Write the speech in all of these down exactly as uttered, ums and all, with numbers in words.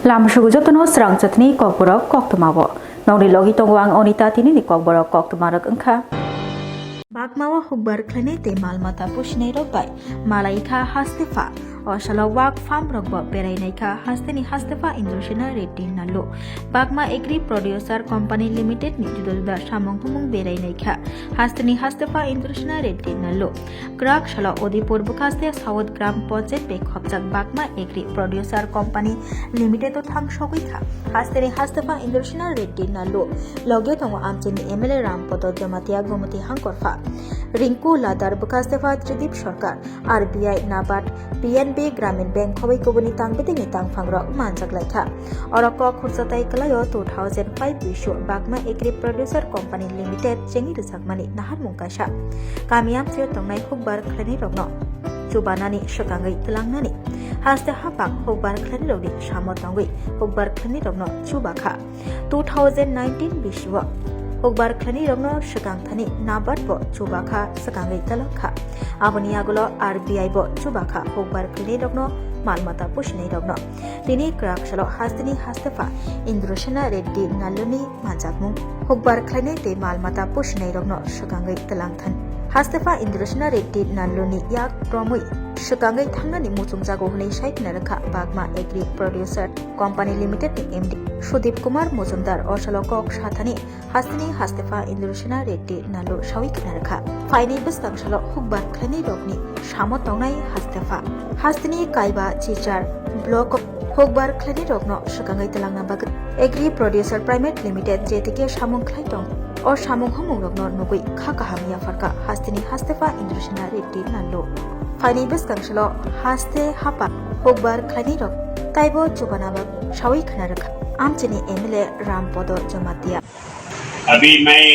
Lamsugo jotono srang chatni kokborok koktwmao. Nokni logi tongo ang Onita, tinini kokborok koktwmarok wngkha. Bagmao hukbar khlainai tei mal mata pusinai rok bai malai kha haste pha. O salo wak farm rok bo berai nai kha hasteni haste pha Indrasena Reddy Nallu. Bagma Agri Producer Company Limited ni juda juda samung humung berai nai kha hasteni haste pha Indrasena Reddy Nallu. Kwrak salo Odipur bwkhaste South Gram Panchayat bai khopjak Bagma Agri Producer Company Limited o thang sogwi kha hasteni haste pha Indrasena Reddy Nallu. Logio tongo amchaini M L A Rampodo Jamatia, Gomoti Hangkorpha Rinku Ladar, bwkhaste pha Tridip Sarkar, R B I, NABARD, P N B, Gramin Bank khobwi kubuni tang bedengni tangphangrok manjak lai kha. Oro kok khursa tai kwlaio two thousand five bisu Bagma Agri Producer Company Limited chengwi rwjakmani naharmung kaisa. Kami amchaio tongnai hukbar khlainairokno chubanani swkangwi twlangnani haste haphang hukbar khlainairokni samo tongwi hukbar khlainairokno chuba kha. Two thousand nineteen bisio hukbar khlainairokno swkang thani NABARD bo chuba kha, swkangwi twlang kha. Aboni agulo R B I bo chuba kha hukbar khlainairokno, mal mata pusinairokno. Tini kwrak salo hasteni haste pha Indrasena Reddy Nalluni manjakmung hukbar khlainai tei mal mata pusinairokno swkangwi twlang thani haste pha Indrasena Reddy Nalluni yak romwi swkangwi thangnani muchungjago hwnwi sai khna rwkha Bagma Agri Producer Company Limited ni M D Sudip Kumar Mojumdar. O salo kok sathani hasteni haste pha Indrasena Reddy Nallu sawi khna rwkha. Phainai bwskang salo hukbar khlainairokni samo tongnai haste pha. Hasteni Kaiba Chichar block o hukbar khlainairokno swkangwi twlangna bagwi Agri Producer Private Limited J T K samung khlai tong. O samung humungrokno nugwi kha kaham yapharkha hasteni haste pha Indrasena Reddy Nallu. Phainai bwskang salo haste hapa hukbar khlainairok taibo chubana bagwi sawi khna rwkha amchini M L A Rampodo Jamatia. अभी मैं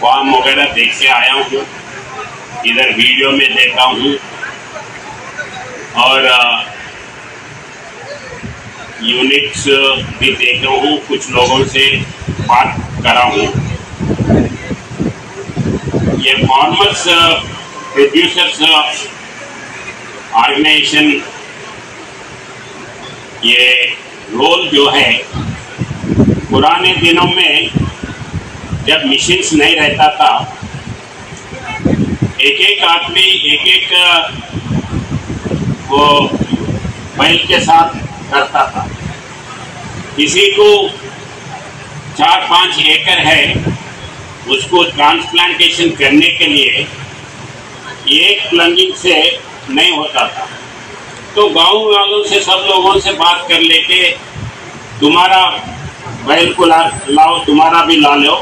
फॉर्म वगैरह देख के आया हूँ, इधर वीडियो में देखा हूँ और, अ, यूनिट्स भी देखा हूँ, कुछ लोगों से बात करा हूँ। ये फार्मर्स, अ, प्रोड्यूसर्स, अ, ऑर्गेनाइजेशन, ये रोल जो है, पुराने दिनों में जब मशीन्स नहीं रहता था, एक एक आदमी एक एक, अ, वो बैल के साथ करता था। किसी को चार पांच एकड़ है, उसको ट्रांसप्लांटेशन करने के लिए एक प्लंगिंग से नहीं होता था। तो गांव वालों से, सब लोगों से बात कर लेके, तुम्हारा बैल को ला, लाओ, तुम्हारा भी ला लो,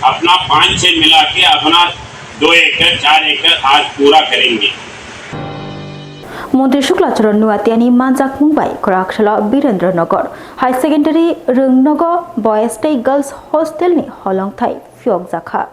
अपना पांच छह मिला के अपना दो एकड़, चार एकड़ आज पूरा करेंगे। Montri Shukla Charan Nuatiani manjakmung bai kwrak salo Birendra Nagar High Secondary Rwngnogo Boys tei Girls Hostel ni holongthai phiyokjakha.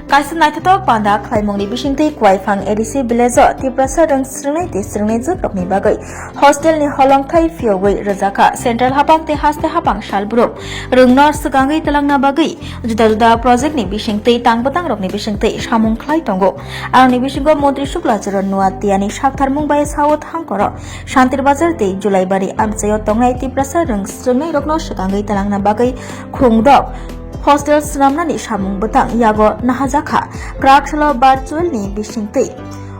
Kaisa naithothok panda khlaimungni bisingtwi Kuaifang A D C village-o Tiprasa rwng srwngnai tei srwngnai jwkrokni bagwi hostel ni holongthai phiyogwi rwjakha. Central hapang tei haste hapang salbrum rwngno swkangwi twlangna bagwi juda juda project ni bisingtwi tang bwtangrokni bisingtwi samung khlai tongo. Aroni bisingo Montri Shukla Charan Nuatiani saktharmung bai sao thangkoro Shantir Bazar tei Julaibari amchaio tongnai Tiprasa rwng srwngnairokno swkangwi twlangna bagwi khungrok hostel swnamnani samung bwtang yago nahajakha. Kwrak salo virtual ni bisingtwi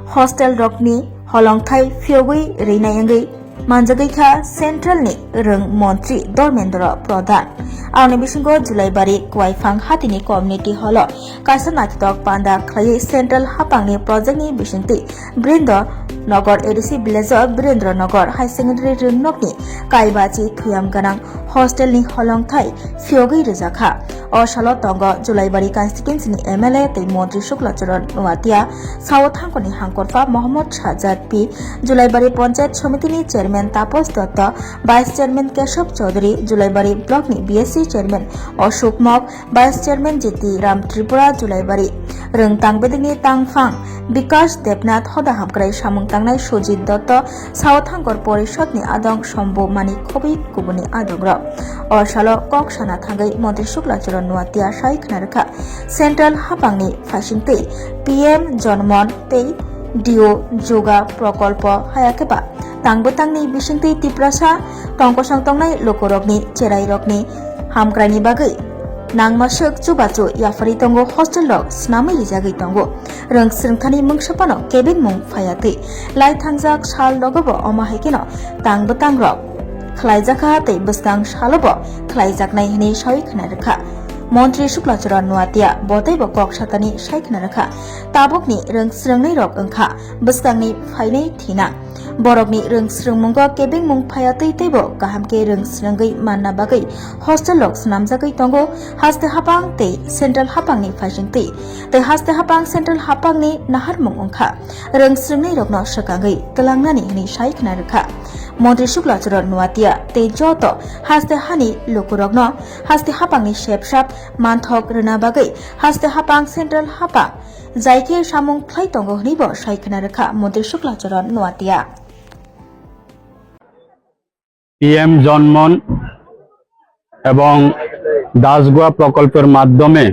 hostel rokni holongthai phiyogwi rwinai wngwi manjagwi kha Central ni rwng montri Dharmendra Pradhan. Aroni bisingo Julaibari Kuaifang hatini community hall o kaisa naithothok panda khlaiwi Central hapangni project ni bisingtwi Birendra Nagar A D C village o Birendra Nagar High Secondary rwngnokni kaibachi thuyam gwnang hostel ni holongthai phiyogwi rwjakha. O salo tongo Julaibari constituency ni M L A tei montri Shukla Charan Nuatia, sao thangkoni hangkorpha Mohammad Shahzad P, Julaibari Panchayat Somiti ni Chairman Tapos Dotto, Vice Chairman Keshav Chaudhary, Julaibari Block ni B S C Chairman Ashok Mok, Vice Chairman Jiti Ram Tripura, Julaibari rwng tang bedekni tangphang Bikash Debnath, hoda hamkrai samung tangnai Sujit Dotto, sao thangkor porishod ni adong Shambhu Manik khobwi kubuni adongrok. O salo kok sana thangwi Montri Shukla Charan Noatia sai khna rwkha, Central hapangni phaisingtwi P M Janman tei D O Joga Prokolpo, haya khe ba tang bwtangni bisingtwi Tiprasa tongkosong tongnai lukurokni cherairokni hamkraini bagwi nangma swk chubachu yapharwi tongo, hostel rok snamwi rijagwi tongo. Rwng swrwngthani mungsa phano kebengmung phaiya twi lai thangjak sal rogo bo omo hai kheno tang bwtang rok khlaijakha tei bwskang salo bo khlaijaknai hwnwi sawi khna rwkha. Montri Shukla Charan Noatia bo teibo kok satani sai khna rwkha. Tabukni rwng swrwngnai rok wngkha bwskangni phainai thina. Borokni rwng swrwngmungo kebengmung phaiya twi teibo kaham khe rwng swrwngwi manna bagwi hostel rok snamjagwi tongo, haste hapang tei central hapangni phaisingtwi tei haste hapang central hapangni naharmung wngkha rwng swrwngnai rokno swkangwi twlangnani hwnwi sai khna rwkha. Montri Shukla Charan Noatia tei joto haste hani lukurokno haste hapangni sepsap manthok rwna bagwi haste hapang central hapang jai khe samung khlai tongo hwnwi bo sai khna rwkha Montri Shukla Charan Noatia. PM Janman এবং দাসগুয়া প্রকল্পের মাধ্যমে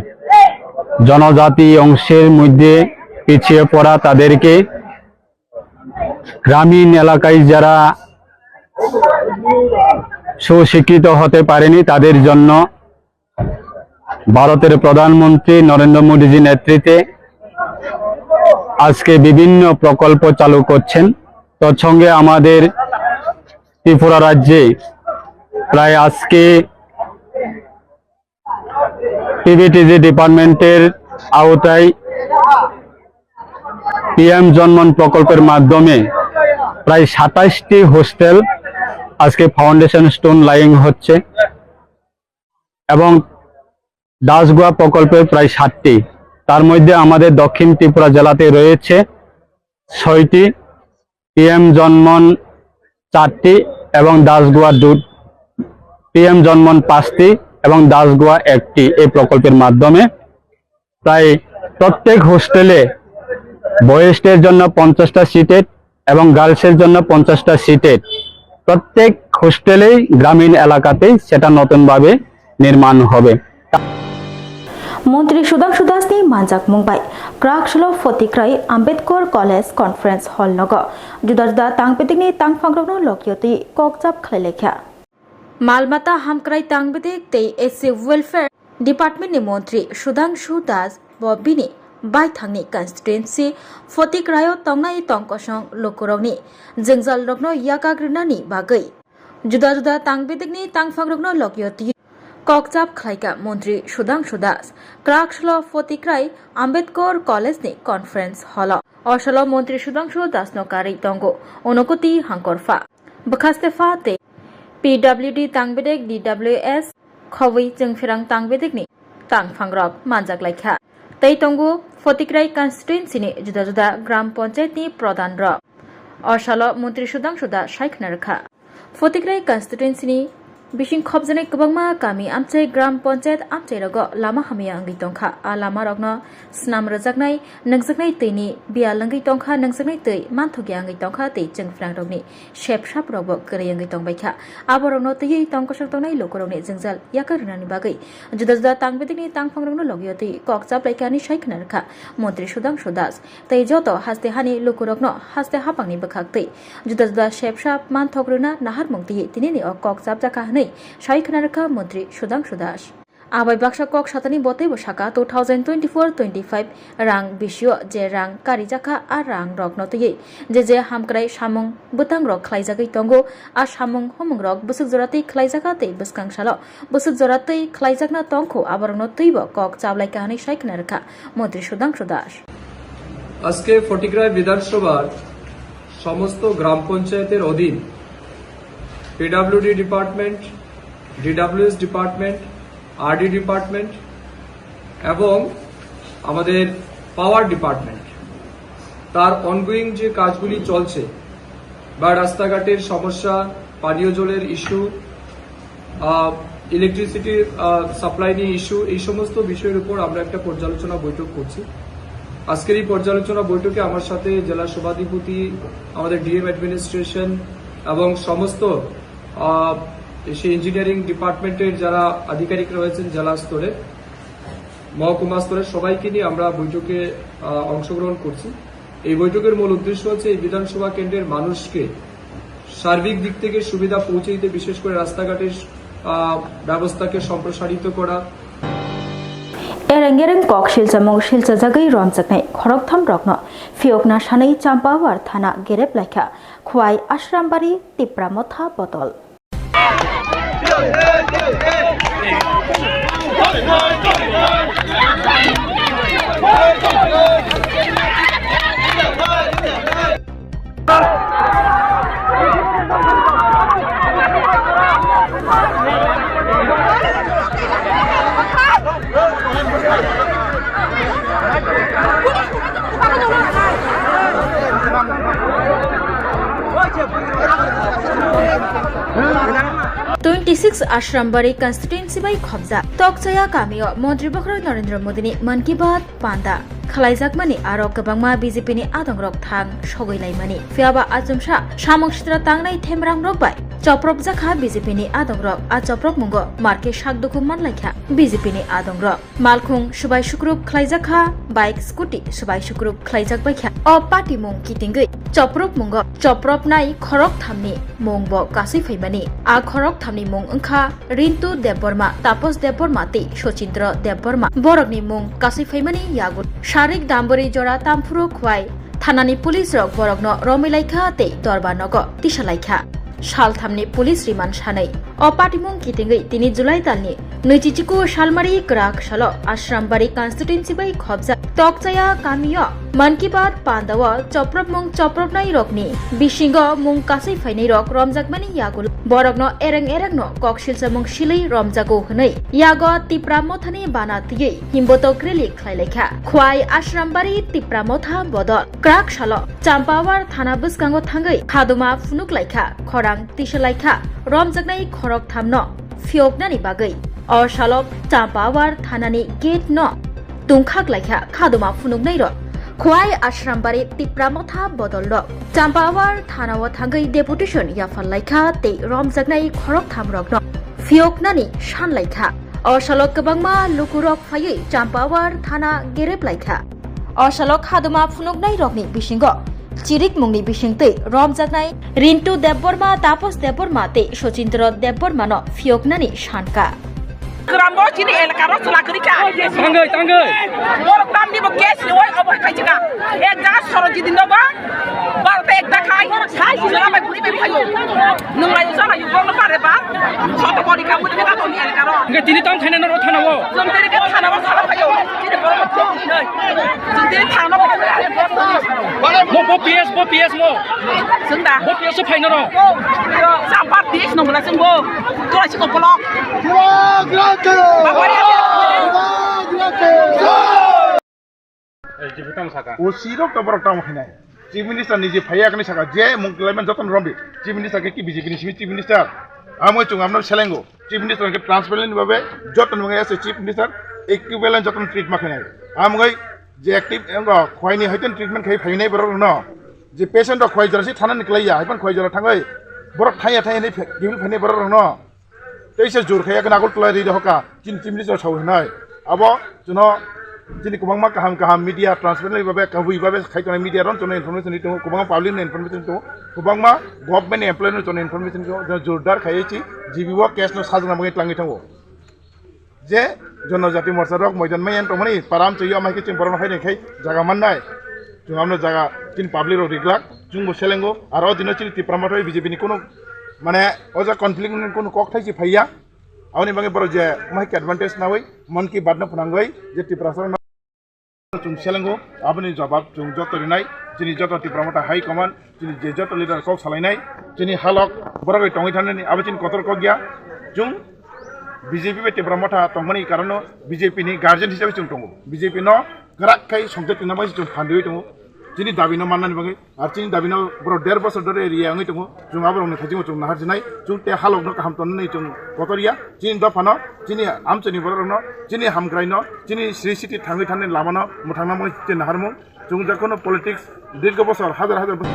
জনজাতি অংশের মধ্যে পিছিয়ে পড়া তাদেরকে গ্রামীণ এলাকায় যারা সুশিক্ষিত হতে পারেনি তাদের জন্য ভারতের প্রধানমন্ত্রী নরেন্দ্র মোদীজি নেতৃত্বে আজকে বিভিন্ন প্রকল্প চালু করছেন। তৎসঙ্গে আমাদের ত্রিপুরা রাজ্যে প্রায় আজকে পিভিটিজি ডিপার্টমেন্টের আওতায় পিএম জনমন প্রকল্পের মাধ্যমে প্রায় সাতাশটি হোস্টেল আজকে ফাউন্ডেশন স্টোন লাইং হচ্ছে এবং দাসগুয়া প্রকল্পের প্রায় সাতটি। তার মধ্যে আমাদের দক্ষিণ ত্রিপুরা জেলাতে রয়েছে ছয়টি, পিএম জনমন চারটি এবং দাসগুয়া দু, পিএম জনমন পাঁচটি এবং দাসগুয়া একটি। এই প্রকল্পের মাধ্যমে প্রায় প্রত্যেক হোস্টেলে বয়েজদের জন্য পঞ্চাশটা সিটেড এবং গার্লসের জন্য পঞ্চাশটা সিটেড, প্রত্যেক হোস্টেলেই গ্রামীণ এলাকাতেই সেটা নতুনভাবে নির্মাণ হবে। Montri Sudhangshu Das ni manjakmung bai Kraksalo Photikrai Ambedkar College Conference Hall nogo juda juda tangbedik ni tangphang rokno lokyotwi kokchap khlai laikha. Malmata hamkrai tangbedik tei S C Welfare Department ni montri Sudhangshu Das bo bini baithangni constituency Photikraio tongnai tongkosong lukurokni jwngjal rokno yakak rwnani bagwi juda juda tangbedik ni tangphang rokno lokyotwi kokchap khlaika montri Sudhangshu Das Kraksalo Photikrai Ambedkar College ni conference hall o. O salo montri Sudhangshu Das no karwi tongo Unokoti Hangkorpha, Bwkhaste Pha tei P W D tangbedek D W S khobwi Chwngpherang tangbedekni tangphangrok manjak laikha. Tei tongo Photikrai constituency ni juda juda gram panchayat ni pradhan rok. O salo montri Sudhangshu Das sai khna rwkha. Photikrai constituency ni bising khopjaknai kwbangma kami amchai gram panchayat amchai rogo lama hamya wngwi tongkha. A lama rokno snam rwjaknai, nungjaknai twi ni biyal wngwi tongkha, nungjaknai twi manthokya wngwi tongkha tei Chwngpherang rokni sepsap rokbo kwrwi wngwi tongbaikha. Aborokno twiwi tongkosong tongnai lukurokni jwngjal yakar rwnani bagwi juda juda tangbedik ni tangphang rokno logio twi kok chaplaikha hinwi sai khna rwkha montri Sudhangshu Das. Tei joto haste hani lukurokno haste hapangni bwkhaktwi juda juda sepsap manthok rwna naharmung twiwi tinini o kok chapjakha hwnwi sai khna rwkha montri Sudhangshu Das. Abai baksa kok satani boteibo saka two thousand twenty-four twenty-five rang bisio je rang karijakha a rang rokno twiwi je je hamkrai samung bwtang rok khlaijagwi tongo, a samung humung rok bwswk jora twi khlaijakha tei bwskang salo bwswk jora twi khlaijakna tongkho, aborokno twibo kok chaplaikha hwnwi sai khna rwkha montri Sudhangshu Das. আজকে ফটিকরায় বিধানসভার সমস্ত গ্রাম পঞ্চায়েতের অধীন PWD department, DWS department, RD department এবং আমাদের পাওয়ার ডিপার্টমেন্ট, তার অনগোয়িং যে কাজগুলি চলছে বা রাস্তাঘাটের সমস্যা, পানীয় জলের ইস্যু, ইলেকট্রিসিটির সাপ্লাই নিয়ে ইস্যু, এই সমস্ত বিষয়ের উপর আমরা একটা পর্যালোচনা বৈঠক করছি। আজকের এই পর্যালোচনা বৈঠকে আমার সাথে জেলা সভাধিপতি, আমাদের ডিএম অ্যাডমিনিস্ট্রেশন এবং সমস্ত আহ, সেই ইঞ্জিনিয়ারিং ডিপার্টমেন্টের যারা আধিকারিক রয়েছেন জেলা স্তরে, মহকুমা স্তরে সবাইকে নিয়ে আমরা বৈঠকে, আহ, অংশগ্রহণ করছি। এই বৈঠকের মূল উদ্দেশ্য হচ্ছে এই বিধানসভা কেন্দ্রের মানুষকে সার্বিক দিক থেকে সুবিধা পৌঁছে দিতে, বিশেষ করে রাস্তাঘাটের, আহ, ব্যবস্থাকে সম্প্রসারিত করা। Ereng ereng kok silchamung silchajagwi romjaknai khoroktham rokno phiyokna sanwi Champawar thana gerep laikha Khwai Ashrambari Tipra Motha bodol. Twenty six Ashrambari constituency bai khobjak Tokchaya kamio Montri Bokhorok Narendra Modini Mann Ki Baat panda khlaijakmani aro kwbangma B J P ni adongrok thang sogwi laimani. Phiyaba achomsa samung sitra tangnai themrangrok bai chopropjakha B J P ni adongrok. A chopropmungo marke sak dukhu manlaikha B J P ni adongrok. Malkhung swbai sukrup khlaijakha, bike, scooty swbai sukrup khlaijak baikha. O patimung kitingwi chopropmungo chopropnai khorok thamni mung bo kasui phaimani. A khorok thamni mung wngkha Rintu Debbarma, Tapos Debbarma tei Sochindra Debbarma. Borokni mung kasui phaimani yago Sarik Dambori jora Tamphuru Khwai thanani police rok borokno romwi laikha tei dorba nogo tisa laikha. Salthamni police remand sanwi o patimung kitingwi tini July talni nwichichiku salmari kwrak salo Ashrambari constituency bai khobjak Tokchaya kamio Mann Ki Baat pandao chopropmung chopropnai rokni bisingo mung kasui phainai rok romjakmani yagulo borokno ereng erengno kok silchamung silwi romjago hwnwi yago Tipra Mothani bana twiwi himbotok rally khlailaikha. Khwai Ashrambari Tipra Motha bodol kwrak salo Champawar thana bwskango thangwi khaduma phunuklaikha, khorang tisalaikha romjaknai khorok thamno phiyoknani bagwi. O salo Champawar thanani gate no tungkhak laikha khaduma phunuknai rok. Khwai Ashrambari Tipra Motha bodol rok Champawar thanao thangwi deputation yaphar laikha tei romjaknai khorok tham rokno phiyoknani san laikha. O salo kwbangma lukurok phaiwi Champawar thana gerep laikha. O salo khaduma phunuknai rokni bisingo chirikmungni bisingtwi romjaknai Rintu Debbarma, Tapos Debbarma tei Sochindra Debbarma no phiyoknani sankha. Gramo chini elaka ro chwla kwrwi kha. Tangwi, tangwi. Borok tamni bo case ni oi obo khai chika. Ek jaga soro jidi no ba. Borok te ekta khai. Chwla bai buri bai phaio. Nung lai chwla yu borok no pare ba. Soto bori ka buri ka to ni elaka ro. Hingke tini tam thaina no ro thana o. Jom teri ke thana o sala phaio. Chini borok no phone nei. Jom teri thana o. Mo bo P S, bo P S mo. Sunda. Bo P S o phaina ro. Sampar dis no mula sung bo. Tora si ko polok. O sirok to borok tamo hinai. Chief Minister ni je phaiya kani saka je mung kelaiman joto rombi. Chief Minister ke ki B J P ni simi Chief Minister. Amo chung amno selengo. Chief Minister ke transparent babe joto nungai ase Chief Minister equivalent joto treat ma khinai. Amgai je active engo khwaini haiten treatment khai phainai borok no. Je patient rok khwai jora si thana ni kelaiya, haipan khwai jora thangai. Borok thaiya thaiya ni gimil phainai borok no. Teisa jur khaya kena agol tulai ri hoka, chin chimni jor sawi hinai. Abo chuno chini kwbangma kaham kaham media transparent lai babe, kabui babe khai tongnai media ron chuno information ri tongo, kwbangma public no information tongo, kwbangma government employee no chuno information tongo, chuno jordar khaiwi chi G B o case no sajna bagwi tlangwi thango. Je Jonojati Morcha rok moidan mayan tongmani param chwi yom hai khe chwng borok no hai khai jaga mannai. Chwng amno jaga chini public rok riglak, chwngbo selengo, aro dino chini Tipra Motha B J P ni kunu mane o jaga conflict ni kunu kok thai si phaiya. Aboni bagwi borok je mahik advantage nawi Mann Ki Baat no phnangwi je Tiprasa rok no chwng selengo, aboni jawab chwng joto rinai, chini joto Tipra Motha High Command, chini je joto leader kok salainai, chini halok borok bai tongwi thanani abo chini kotor kok ya. Chwng B J P bai Tipra Motha tongmani karono B J P ni guardian hisabe chwng tongo, B J P no kwrak khai songcha twina bai chwng phandewi tongo, chini dabi no mannani bagwi. Ar chini dabi no borok der bosor dore area wngwi tongo. Chwng aborok ni thajingo chwng nahar jinai. Chwng te halok no kaham tonnani chwng kotor ya. Chini dopha no, chini amchani borok rok no, chini hamkrai no, chini sri siti thangwi thani lama no mwthangna mui chini naharmung. Chwng je kono politics dirgo bosor, hajar hajar bosor.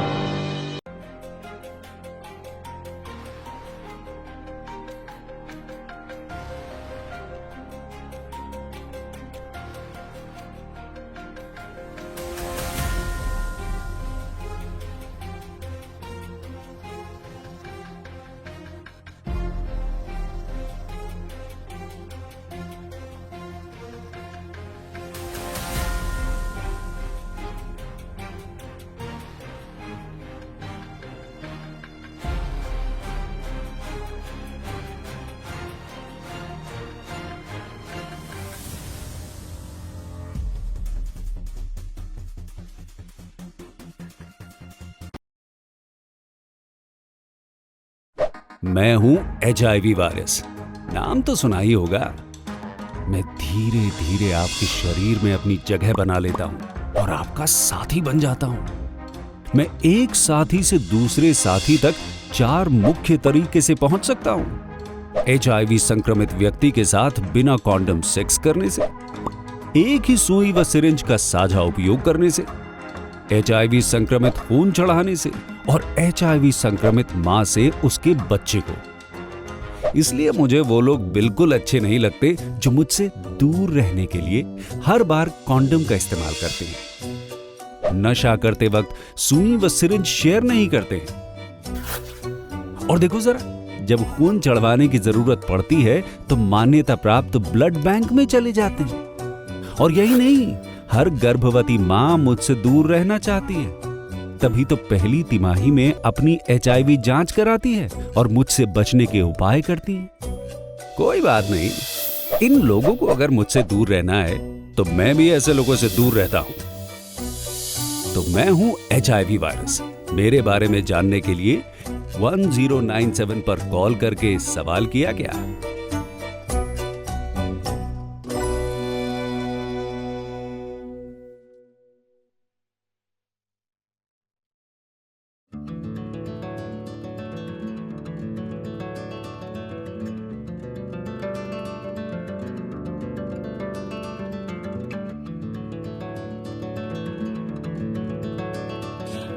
मैं हूं HIV virus. नाम तो सुना ही होगा। मैं धीरे धीरे आपके शरीर में अपनी जगह बना लेता हूं और आपका साथी बन जाता हूं। मैं एक साथी से दूसरे साथी तक चार मुख्य तरीके से पहुंच सकता हूं। एचआईवी संक्रमित व्यक्ति के साथ बिना कॉन्डम सेक्स करने से, एक ही सुई व सिरिंज का साझा उपयोग करने से, एचआईवी संक्रमित खून चढ़ाने से और एचआईवी संक्रमित मां से उसके बच्चे को। इसलिए मुझे वो लोग बिल्कुल अच्छे नहीं लगते जो मुझसे दूर रहने के लिए हर बार कॉन्डम का इस्तेमाल करते हैं, नशा करते वक्त सुई व सिरिंज शेयर नहीं करते हैं। और देखो जरा, जब खून चढ़वाने की जरूरत पड़ती है तो मान्यता प्राप्त ब्लड बैंक में चले जाते हैं। और यही नहीं, हर गर्भवती मां मुझसे दूर रहना चाहती है, तभी तो पहली तिमाही में अपनी एचआईवी जांच कराती है और मुझसे बचने के उपाय करती है। कोई बात नहीं, इन लोगों को अगर मुझसे दूर रहना है तो मैं भी ऐसे लोगों से दूर रहता हूं। तो मैं हूं एचआईवी वायरस। मेरे बारे में जानने के लिए वन ज़ीरो नाइन सेवन पर कॉल करके सवाल किया क्या?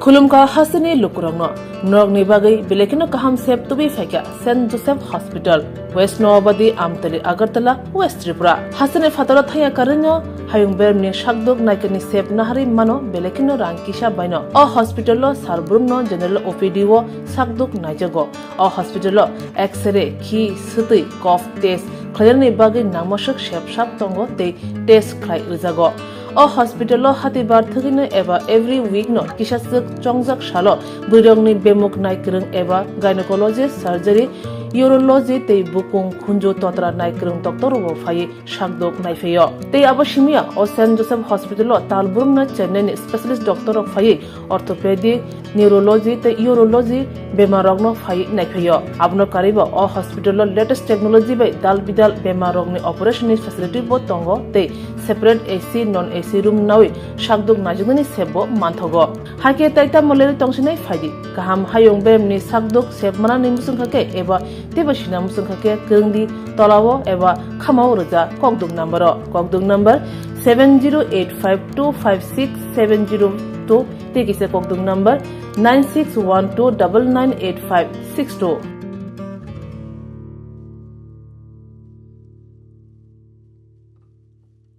Khulumkha hasteni lukurokno, norokni bagwi belai kheno kaham sep tubui phaikha Saint Joseph Hospital, West Noabadi, Amtali, Agartala, West Tripura. Hasteni phataro thangya karwino hayung beremni sakduk naikani sep naharwi mano belai kheno rang kisa baino. O hospital o sar brumno general O P D o sakduk naijago. O hospital o X-ray, khi, swtwi, cough test khlainani bagwi nangmaswk sep sap tongo tei test khlai rwjago. O hospital o hatibar thwgwino eba every week no kisa swk chongjak salo bwrwirokni bemuk naikwrwng eba gynecologist, surgery, urology tei bukung khunju totra naikwrwng doctor rokbo phaiwi sakdok naiphaio. Tei abo simiya o Saint Joseph Hospital o tal brumno Chennai ni specialist doctor rok phaiwi orthopedic, neurology tei urology bemar rokno phaiwi naiphaio. Abono karwibo o hospital o latest technology bai dal bidal bemar rokni operation ni facility bo tongo tei separate A C, non A C room nawi sakdok naijaknani sep bo manthogo. Hakhe tai tamo lerwi tongsinai phaidi. Kaham hayung beremni sakdok sep manani muchungkha khe eba teibo sina muchungkha khe kwrwngdi tolao eba khamao rwja kokduk number o. Kokduk number seven zero eight five two five six seven zero two tei kisa kokduk number nine six one two double nine eight five six two.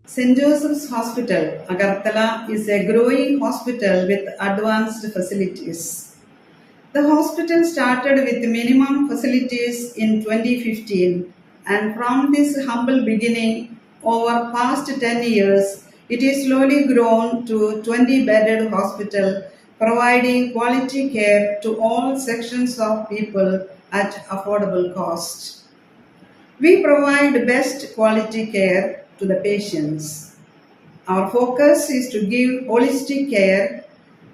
Saint Joseph's Hospital, Agartala is a growing hospital with advanced facilities. The hospital started with minimum facilities in twenty fifteen, and from this humble beginning, over past ten years, it is slowly grown to twenty bedded hospital, providing quality care to all sections of people at affordable cost. We provide best quality care to the patients. Our focus is to give holistic care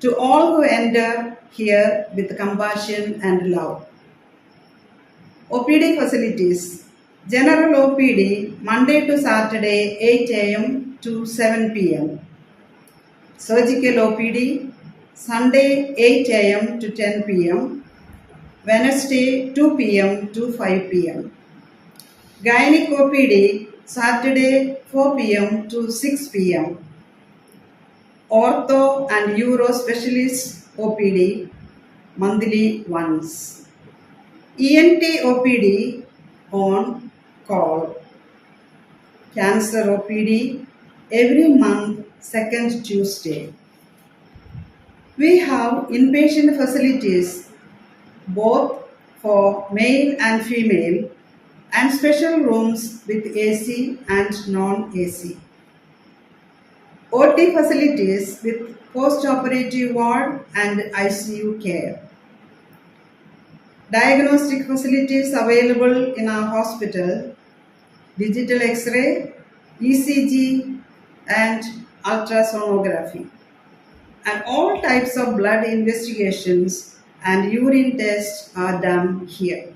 to all who enter here with compassion and love. O P D facilities. General O P D Monday to Saturday eight A M to seven P M. Surgical O P D, Sunday eight A M to ten P M, Wednesday two P M to five P M. Gynec O P D, Saturday four P M to six P M. Ortho and Uro Specialist O P D, monthly once. E N T O P D on call. Cancer O P D every month, second Tuesday. We have inpatient facilities both for male and female and special rooms with A C and non-A C. O T facilities with post-operative ward and I C U care. Diagnostic facilities available in our hospital: digital X-ray, E C G, and ultrasonography. And all types of blood investigations and urine tests are done here.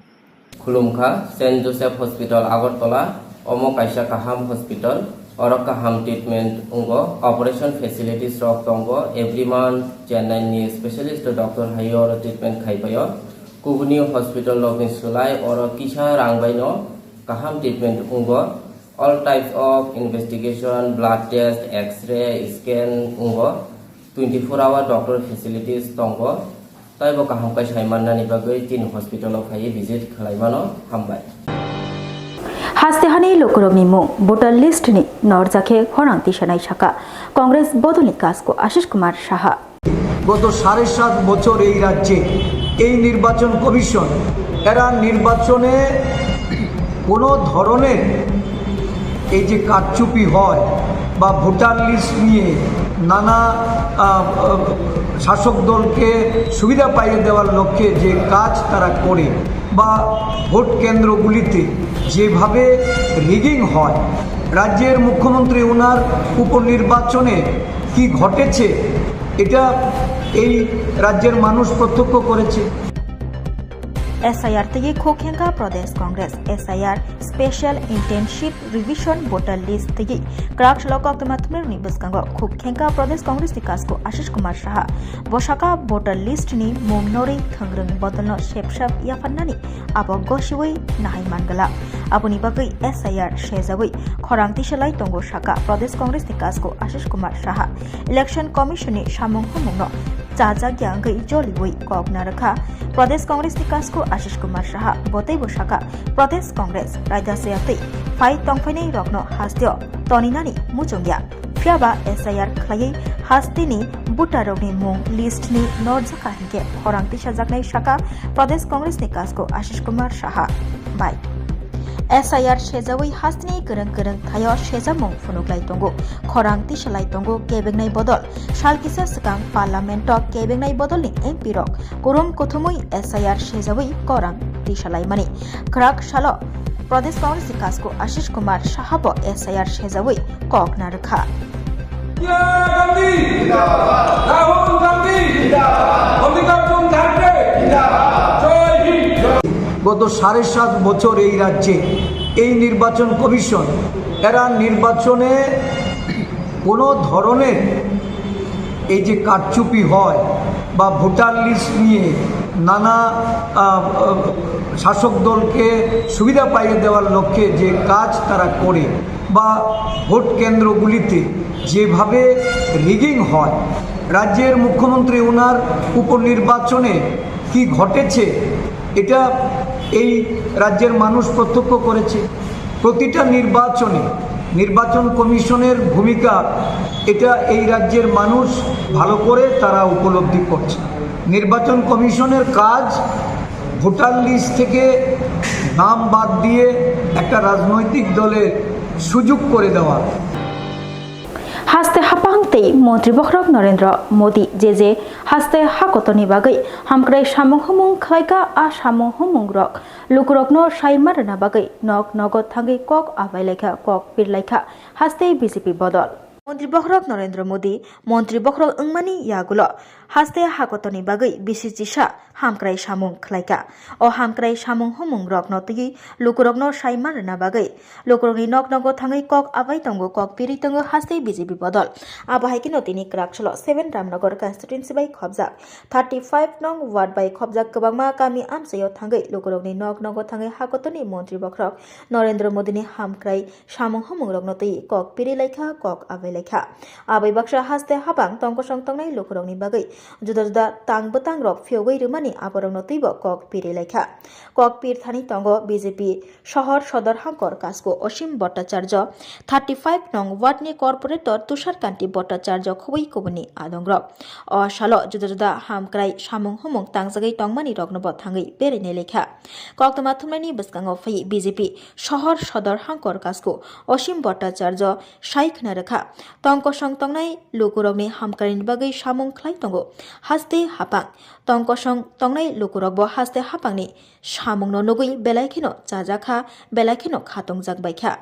Khulumkha, Saint Joseph Hospital Agartala, omo kaisa kaham hospital, oro kaham treatment wngo, operation facilities rok tongo, every month Chennai ni specialist doctor hai oro treatment khai paio. Kubuni hospital rokni slai oro kisa rang bai no kaham treatment wngo. All types of investigation, blood test, X-ray, scan wngo. Twenty four hour doctor facilities tongo. Taibo kaham khe sai mannani bagwi chini hospital o phaiwi visit khlai mano. Hambai. Haste hani lukurokni mung voter list ni norjakhe khorang tisanai saka Congress bodolni kasko Ashish Kumar Saha. গত সাড়ে সাত বছর এই রাজ্যে এই নির্বাচন কমিশন এরা নির্বাচনে কোনো ধরনের এই যে কারচুপি হয় বা ভোটার লিস্ট নিয়ে নানা আহ, আহ, শাসক দলকে সুবিধা পাইয়ে দেওয়ার লক্ষ্যে যে কাজ তারা করে বা ভোট কেন্দ্রগুলিতে যেভাবে রিগিং হয়, রাজ্যের মুখ্যমন্ত্রী ওনার উপনির্বাচনে কি ঘটেছে, এটা এই রাজ্যের মানুষ প্রত্যক্ষ করেছে। S I R twi khuk hengkha Pradesh Congress, S I R Special Intensive Revision Voter List twi kwrak salo koktwma thumnairokni bwskango khuk hengkha Pradesh Congress ni kasko Ashish Kumar Saha. Bo saka voter list ni mung norwi thwngrwng bodolno sep sep yaphannani abo gosiwi nahai man glak. Aboni bagwi S I R sejawi khorang tisalai tongo saka Pradesh Congress ni kasko Ashish Kumar Saha. Election Commission ni samung humungno chajak ya wngwi joliwi kok narwkha Pradesh Congress ni kasko Ashish Kumar Saha. Bo teibo saka Pradesh Congress raida chaya twi phai tongphainai rokno hasteo toninani muchungya. Phiyaba S I R khlaiwi hasteni voter rokni mung list ni norjakha hinkhe khorang tisajaknai saka Pradesh Congress ni kasko Ashish Kumar Saha bai. S I R sejawi hasteni kwrwng kwrwng thaio sejamung phunuklai tongo, khorang tisalai tongo kebengnai bodol. Sal kisa swkang Parliament o kebengnai bodolni M P rok kurum kuthumwi S I R sejawi khorang tisalaimani. Kwrak salo Pradesh Congress ni kasko Ashish Kumar Saha bo S I R sejawi kok narwkha. Indira গান্ধী জিন্দাবাদ। রাহুল গান্ধী জিন্দাবাদ। মল্লিকার্জুন খাড়গে জিন্দাবাদ। জয় হিন্দ। গত সাড়ে সাত বছর এই রাজ্যে এই নির্বাচন কমিশন এরা নির্বাচনে কোনো ধরনের এই যে কারচুপি হয় বা ভোটার লিস্ট নিয়ে নানা আহ, আহ, শাসক দলকে সুবিধা পাইয়ে দেওয়ার লক্ষ্যে যে কাজ তারা করে বা ভোট কেন্দ্রগুলিতে যেভাবে রিগিং হয়, রাজ্যের মুখ্যমন্ত্রী ওনার উপনির্বাচনে কি ঘটেছে, এটা এই রাজ্যের মানুষ প্রত্যক্ষ করেছে। প্রতিটা নির্বাচনে নির্বাচন কমিশনের ভূমিকা, এটা এই রাজ্যের মানুষ ভালো করে তারা উপলব্ধি করছে। নির্বাচন কমিশনের কাজ ভোটার লিস্ট থেকে নাম বাদ দিয়ে একটা রাজনৈতিক দলের সুযোগ করে দেওয়া। Haste hapang tei Montri Bokhorok Narendra Modi je je haste hakotorni bagwi hamkrai samung humung khlaikha, a samung humung rok lukurokno saima rwna bagwi nok nogo thangwi kok abai laikha, kok pir laikha haste B J P bodol. Montri Bokhorok Narendra Modi, Montri Bokhorok wngmani yagulo haste hakotorni bagwi bisi chisa hamkrai samung khlaikha. O hamkrai samung humung rokno twiwi lukurokno saima rwna bagwi lukurokni nok nogo thangwi kok abai tongo, kok pirwi tongo haste B J P bodol. Abo hai kheno tini kwrak salo seven Ramnagar constituency bai khopjak thirty five nong ward bai khopjak kwbangma kami amchaio thangwi lukurokni nok nogo thangwi hakotorni Montri Bokhorok Narendra Modini hamkrai samung humung rokno twi kok piri laikha, kok abai laikha. Abai baksa haste habang tongkosong tongnai lukurokni bagwi juda juda tang bwtang rok phiyogwi rwmani aborokno twibo kok piri laikha. Kok pir thani tongo B J P Sohor Sodor Hangkor Kasko Osim Bhattacharya, thirty five nong ward ni corporator Tushar Kanti Bhattacharya khobwi kubuni adongrok. O salo juda juda hamkrai samung humung tangjagwi tongmani rokno bo thangwi berainai laikha. Koktwma thumnaini bwskango phai B J P Sohor Sodor Hangkor Kasko Osim Bhattacharya sai khna rwkha. Tong kosong tongnai lukurokni hamkrai ni bagwi samung khlai tongo haste hapang. Tong kosong tongnai lukurokbo haste hapangni samungno nugwi belai kheno chajakha, belai kheno khatongjak baikha.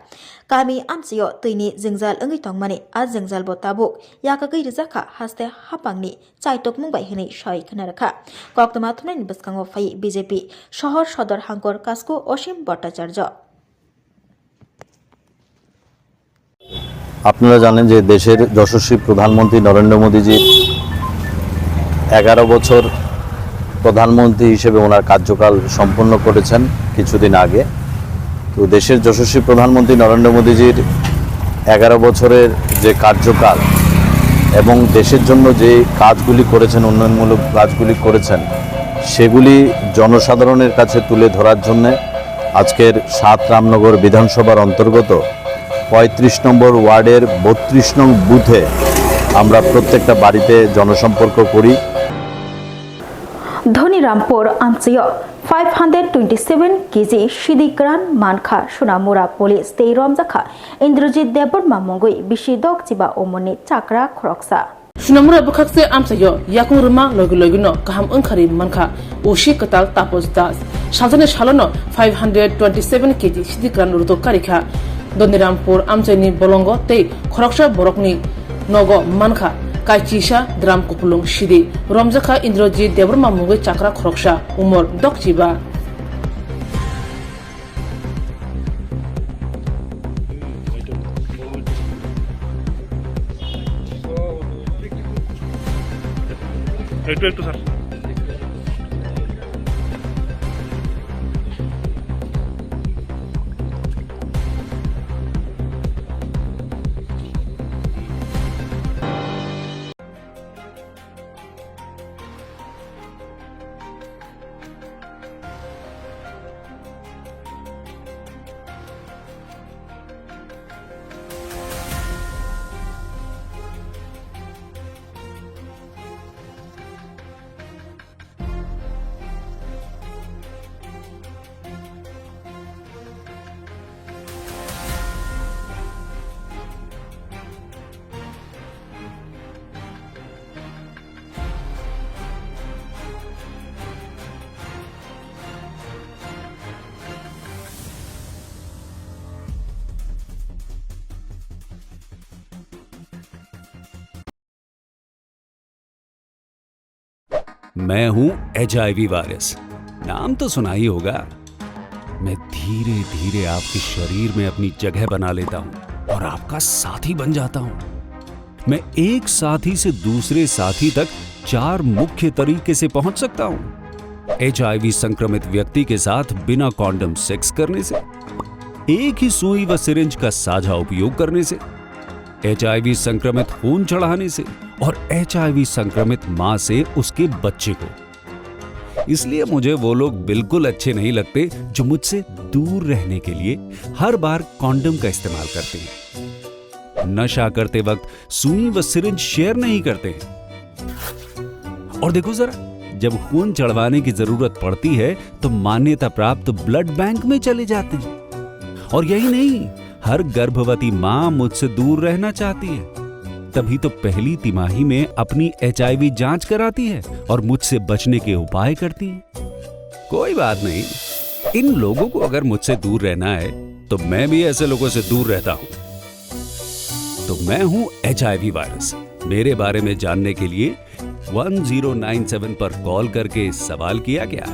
Kami amchio twini jwngjal wngwi tongmani, a jwngjalbo tabuk yakagwi rwjakha haste hapangni chaitukmung bai hwnwi sai khna rwkha. Koktwma thumnaini bwskango phai B J P Sohor Sodor Hangkor Kasku Osim Bhattacharya. আপনারা জানেন যে দেশের যশস্বী প্রধানমন্ত্রী নরেন্দ্র মোদীজির এগারো বছর প্রধানমন্ত্রী হিসেবে ওনার কার্যকাল সম্পন্ন করেছেন কিছুদিন আগে। তো দেশের যশস্বী প্রধানমন্ত্রী নরেন্দ্র মোদীজির এগারো বছরের যে কার্যকাল এবং দেশের জন্য যে কাজগুলি করেছেন, উন্নয়নমূলক কাজগুলি করেছেন, সেগুলি জনসাধারণের কাছে তুলে ধরার জন্যে আজকের সাত রামনগর বিধানসভার অন্তর্গত পঁয়ত্রিশ নম্বর ওয়ার্ডের বত্রিশ নং বুথে আমরা প্রত্যেকটা বাড়িতে জনসম্পর্ক করি। Dhonirampur amchaio five hundred twenty-seven K G sidi kwran mankha Sonamura police tei romjakha Indrajit Debbarma mungwi bisi dok chiba umorni chakra khoroksa. Sonamura bwkhakse amchaio yakung rwma logi logino kaham wngkharwi mankha O C kwtal Tapos Das. Salsani salono five hundred twenty-seven K G sidi kwran rutuk karikha. Dhonirampur amchaini bolongo tei khoroksa borokni nogo mankha kaichisa drum kupulung sidi. Romjakha Indrajit Debbarma mungwi chakra khoroksa, umor dok chiba. একটু, একটু, স্যার। मैं हूं HIV virus. नाम तो सुना ही होगा। मैं धीरे धीरे आपके शरीर में अपनी जगह बना लेता हूं और आपका साथी बन जाता हूं। मैं एक साथी से दूसरे साथी तक चार मुख्य तरीके से पहुंच सकता हूं। एचआईवी संक्रमित व्यक्ति के साथ बिना कॉन्डम सेक्स करने से, एक ही सुई व सिरिंज का साझा उपयोग करने से, एचआईवी संक्रमित खून चढ़ाने से और एचआईवी संक्रमित मां से उसके बच्चे को। इसलिए मुझे वो लोग बिल्कुल अच्छे नहीं लगते जो मुझसे दूर रहने के लिए हर बार कॉन्डम का इस्तेमाल करते हैं। नशा करते वक्त सुई व सिरिंज शेयर नहीं करते हैं। और देखो जरा, जब खून चढ़वाने की जरूरत पड़ती है तो मान्यता प्राप्त ब्लड बैंक में चले जाते हैं। और यही नहीं, हर गर्भवती मां मुझसे दूर रहना चाहती है, तभी तो पहली तिमाही में अपनी एचआईवी जांच कराती है और मुझसे बचने के उपाय करती है। कोई बात नहीं, इन लोगों को अगर मुझसे दूर रहना है तो मैं भी ऐसे लोगों से दूर रहता हूं। तो मैं हूं एचआईवी वायरस। मेरे बारे में जानने के लिए वन ज़ीरो नाइन सेवन पर कॉल करके सवाल किया क्या?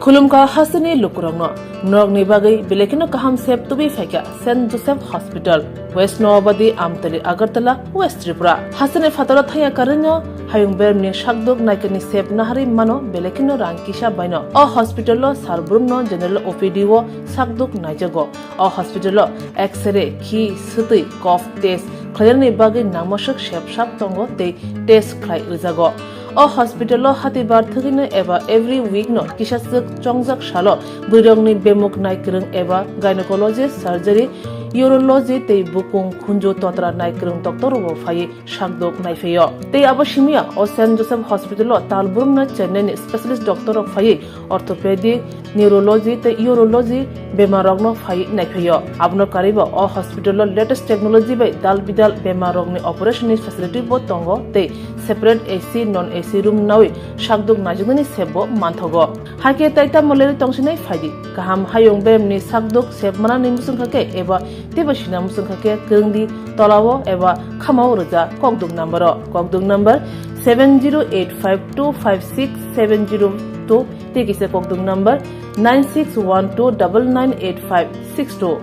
Khulumkha hasteni lukurokno norokni bagwi belai kheno kaham sep tubui phaikha Saint Joseph Hospital, West Noabadi, Amtali, Agartala, West Tripura. Hasteni phataro thangya karwino hayung bermni sakduk naikani sep naharwi mano belai kheno rang kisa baino. O hospital o sar brumno general O P D o sakduk naijago. O hospital o X-ray, khi, swtwi, cough test khlainani bagwi nangmaswk sep sak tongo tei test khlai rwjago. O hospital o hatibar thwgwino eba every week no kisa swk chongjak salo bwrwirokni bemuk naikwrwng eba gynecology, surgery, urology tei bukung khunju totra naikwrwng doctor rok phaiwi sakdok naiphaio. Tei abo simiya o Saint Joseph Hospital o talbrumna Chennai ni specialist doctor rok phaiwi orthopedic, neurology tei urology bemar rokno phaiwi naiphaio. Abono karwibo o hospital o latest technology bai dal bidal bemar rokni operation ni facility bo tongo tei separate A C, non A C room nawi sakdok naijaknani sep bo manthogo. Hakhe tai tamo leri tongsinai phaidi. Kaham hayung beremni sakdok sep manani muchungkha khe eba teibo sina muchungkha khe kwrwngdi tolao eba khamao rwja kokdok number o. Kokdok number seven zero eight five two five six seven zero two tei kisa kokdok number nine six one two double nine eight five six two.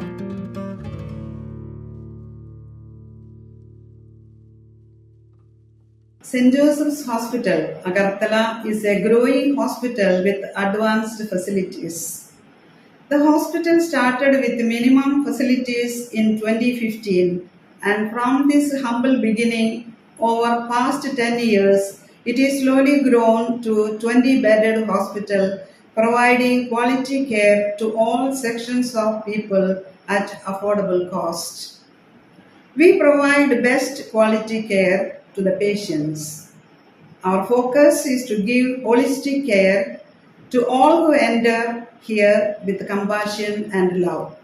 Saint Joseph's Hospital, Agartala is a growing hospital with advanced facilities. The hospital started with minimum facilities in twenty fifteen, and from this humble beginning, over past ten years, it is slowly grown to twenty bedded hospital, providing quality care to all sections of people at affordable cost. We provide best quality care to the patients. Our focus is to give holistic care to all who enter here with compassion and love.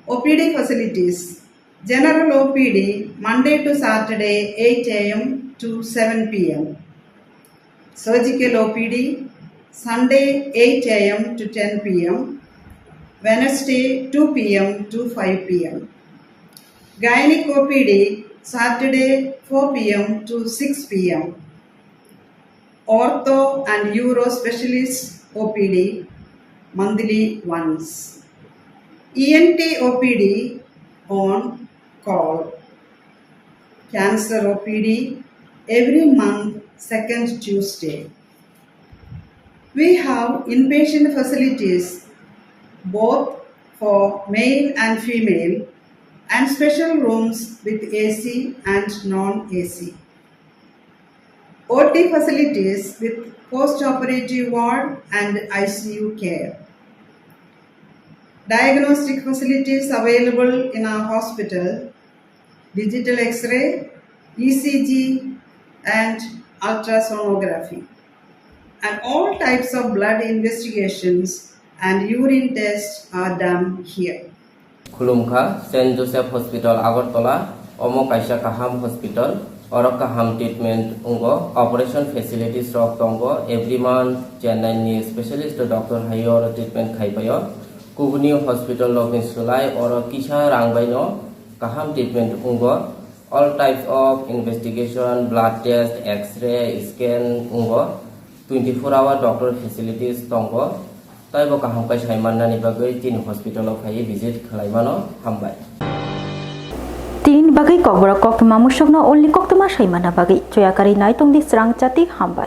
O P D facilities. General O P D, Monday to Saturday, eight A M to seven P M. Surgical O P D, Sunday, eight A M to ten P M, Wednesday, two P M to five P M. Gynec O P D, Saturday, four P M to six P M. Ortho and Uro Specialist O P D, monthly once. E N T O P D on call. Cancer O P D every month, second Tuesday. We have inpatient facilities both for male and female and special rooms with A C and non-A C. O T facilities with post-operative ward and I C U care. Diagnostic facilities available in our hospital, digital X-ray, E C G, and ultrasonography. And all types of blood investigations and urine tests are done here. Khulumkha, Saint Joseph Hospital, Agartala, omo kaisa kaham hospital, oro kaham treatment wngo, operation facilities rok tongo, every month Chennai ni specialist doctor hai oro treatment khai paio. Kubuni hospital rokni slai oro kisa rang bai no kaham treatment wngo. All types of investigation, blood test, X-ray, scan wngo. Twenty-four hour doctor facilities tongo. Taibo kaham khe sai mannani bagwi tini hospital o phaiwi visit khlai mano. Hambai. Tini bagwi kokborok koktwma musokno ulni koktwma sai manna bagwi choya karwi nai tongdi srang chati. Hambai.